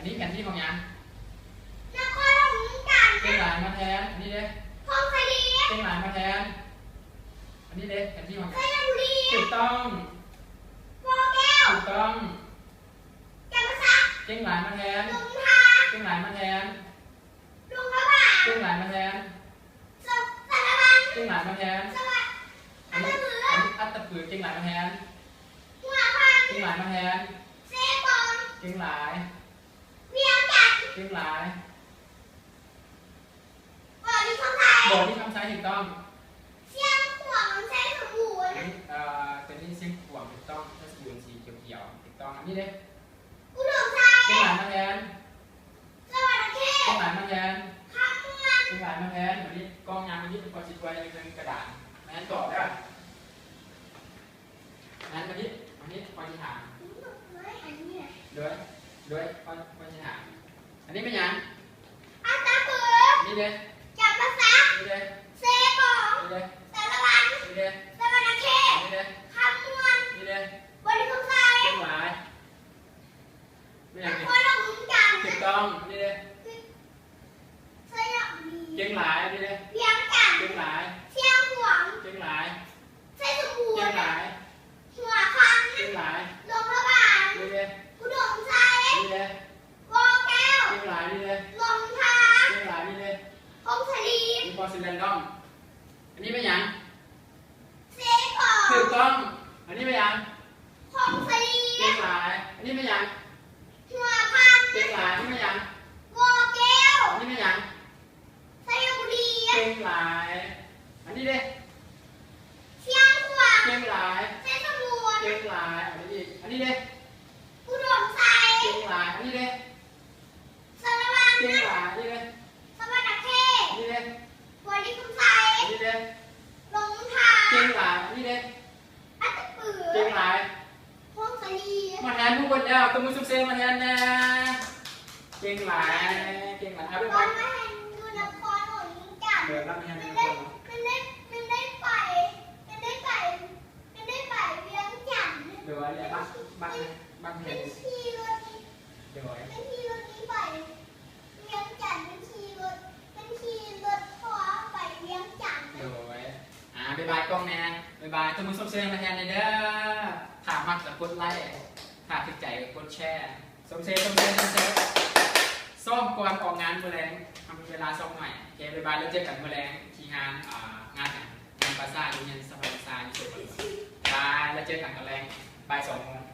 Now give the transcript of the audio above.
ນີ້ແຜນທີ່ຂອງຫຍັງ? ນະຄອນຫຼວງວຽງຈັນ. ກ່ຽງຫຼາຍມາແທນ. ອັນນີ້ເດ້? ຜົ້ງສາລີ. ກ່ຽງຫຼາຍມາແທນ. ອັນນີ້ເດ້? ແຜນທີ່ຂອງຫຍັງ? ໄຊຍະບູລີ. ຖືກຕ້ອງ. ບໍ່ແກ້ວ. ຖືກຕ້ອງ. ຈຳປາສັກ. ກ່ຽງຫຼາຍມາແທນ. ດົງທາ. ກ່ຽງຫຼາຍມາແທນ. ຫຼວງພະບາງ. ກ່ຽງຫຼາຍມາແທນ. ສາລະວັນ. ກ່ຽງຫຼາຍມາແທນ. ສະຫວັດ. ອັນນີ້ ອັດຕະປື. ອັນນີ້ອັດຕະປື. ກ່ຽງຫຼາຍມາແທນ. ຫົວພັນ. ກ່ຽງຫຼາຍມາແທນ. ເຊກອງ. ກ່ຽງຫຼາຍ. ວຽງຈັນ. ກ່ຽງຫຼາຍ. ບໍລິຄຳໄຊ. ບໍລິຄຳໄຊ. ຖືກຕ້ອງ. ຊຽງຂວາງ. ໄຊສົມບູນ. ອັນນີ້ ເອີ ຕົວນີ້ຊຽງຂວາງ. ຖືກຕ້ອງ. ໄຊສົມບູນ ສີຂຽວໆ. ຖືກຕ້ອງ. ອັນນີ້ເດ້? ອຸດົມໄຊ. ກ່ຽງຫຼາຍມາແທນ. ສະຫວັນນະເຂດ. ກ່ຽງຫຼາຍມາແທນ. ຄຳມ່ວນ. ກ່ຽງຫຼາຍມາແທນ. ບັດນີ້ກ້ອງຍ່າງມານີ້ ຂ້ອຍຊິທວຍເທິງກະດານ ມາແທນຕອບເດີ. ມາແທນມານີ້ ມານີ້ ຂ້ອຍຊິຖາມ. ໂດຍ ໂດຍ ຂ້ອຍ ຂ້ອຍຊິຖາມ. ອັນນີ້ແມ່ນຫຍັງ? ອັດຕະປື. ນີ້ເດ້? ຈຳປາສັກ. ນີ້ເດ້? ເຊກອງ. ນີ້ເດ້? ສາລະວັນ. ນີ້ເດ້? ສະຫວັນນະເຂດ. ນີ້ເດ້? ຄຳມ່ວນ. ນີ້ເດ້? ບໍລິຄຳໄຊ. ກ່ຽງຫຼາຍ. ແມ່ນຫຍັງນີ້? ນະຄອນຫຼວງວຽງຈັນ. ຖືກຕ້ອງ. ນີ້ເດ້? ໄຊຍະບູລີ. ກ່ຽງຫຼາຍ. ນີ້ເດ້? ວຽງຈັນ. ກ່ຽງຫຼາຍ. ຊຽງຂວາງ. ກ່ຽງຫຼາຍ. ໄຊສົມບູນ. ກ່ຽງຫຼາຍ. ຫົວພັນ. ກ່ຽງຫຼາຍ. ຫຼວງພະບາງ. ນີ້ເດ້? ອຸດົມໄຊ. ນີ້ເດ້? ບໍ່ແກ້ວ. ກ່ຽງຫຼາຍ. ນີ້ເດ້? ລົງທາ. ກ່ຽງຫຼາຍ. ນີ້ເດ້? ຜົ້ງສາລີ. ມີພໍຊິແລນດອມ. ອັນນີ້ແມ່ນຫຍັງ? ເຊກອງ. ຖືກຕ້ອງ. ອັນນີ້ແມ່ນຫຍັງ? ຜົ້ງສາລີ. ເກັ່ງຫຼາຍ. ອັນນີ້ແມ່ນຫຍັງ? ຫົວພັນ. ເກັ່ງຫຼາຍ. ອັນນີ້ແມ່ນຫຍັງ? ບໍ່ແກ້ວ. ອັນນີ້ແມ່ນຫຍັງ? ໄຊຍະບູລີ. ເກັ່ງຫຼາຍ. ອັນນີ້ເດ້? ຊຽງຂວາງ. ເກັ່ງຫຼາຍ. ໄຊສົມບູນ. ເກັ່ງຫຼາຍ. ອັນນີ້ອີກ. ອັນນີ້ເດ້? ອຸດົມໄຊ. ເກັ່ງຫຼາຍ. ອັນນີ້ເດ້? ສາລະວັນ. ເກັ່ງຫຼາຍ. ອັນນີ້ເດ້? ສະຫວັນນະເຂດ. ອັນນີ້ເດ້? ບໍລິຄຳໄຊ. ອັນນີ້ເດ້? ລົງທາ. ເກັ່ງຫຼາຍ. ອັນນີ້ເດ້? ອັດຕະປື. ເກັ່ງຫຼາຍ. ຜົ້ງສາລີ. ມາແທນຮູ້ເບິດແລ້ວ ຕົບມືຊົມເຊີຍມາແທນແດ່. ເກັ່ງຫຼາຍ ເກັ່ງຫຼາຍ. ເອົາໄປ ຕອນມາແທນຢູ່ນະຄອນຫຼວງວຽງຈັນ. ເດີ ມາແທນຢູ່ນະຄອນ. ມັນໄດ້ ມັນໄດ້ໄປ ມັນໄດ້ໄປ ມັນໄດ້ໄປວຽງຈັນ. ໂດຍ ແລ້ວບັກ ບັກ ບັກແທນ ມັນຂີ່ລົດ. ໂດຍ ມັນຂີ່ລົດນີ້ໄປວຽງຈັນ. ມັນຂີ່ລົດ ມັນຂີ່ລົດທັວໄປວຽງຈັນ. ໂດຍ ອາ ບາຍບາຍກ້ອງແດ່. ບາຍບາຍ ຕົບມືຊົມເຊີຍມາແທນແດ່ເດີ. ຖ້າມັກກະກົດໄລ້ ຖ້າຖືກໃຈກະກົດແຊ. ຊົມເຊີຍ ຊົມເຊີຍ ຊົມເຊີຍ. ຊ້ອມກ່ອນອອກງານມື້ແລງ ເຮົາມີເວລາຊ້ອມໜ້ອຍ. ໂອເຄ ບາຍບາຍ ແລ້ວເຈີກັນມື້ແລງທີ່ງານ ອາ ງານຫຍັງ? ງານປາຊາ ຢູ່ເຮືອນສະພາປະຊາ ຢູ່ໂສພະໂລ. ບາຍ ແລ້ວເຈີກັນຕອນແລງ ບ່າຍສອງໂມງ.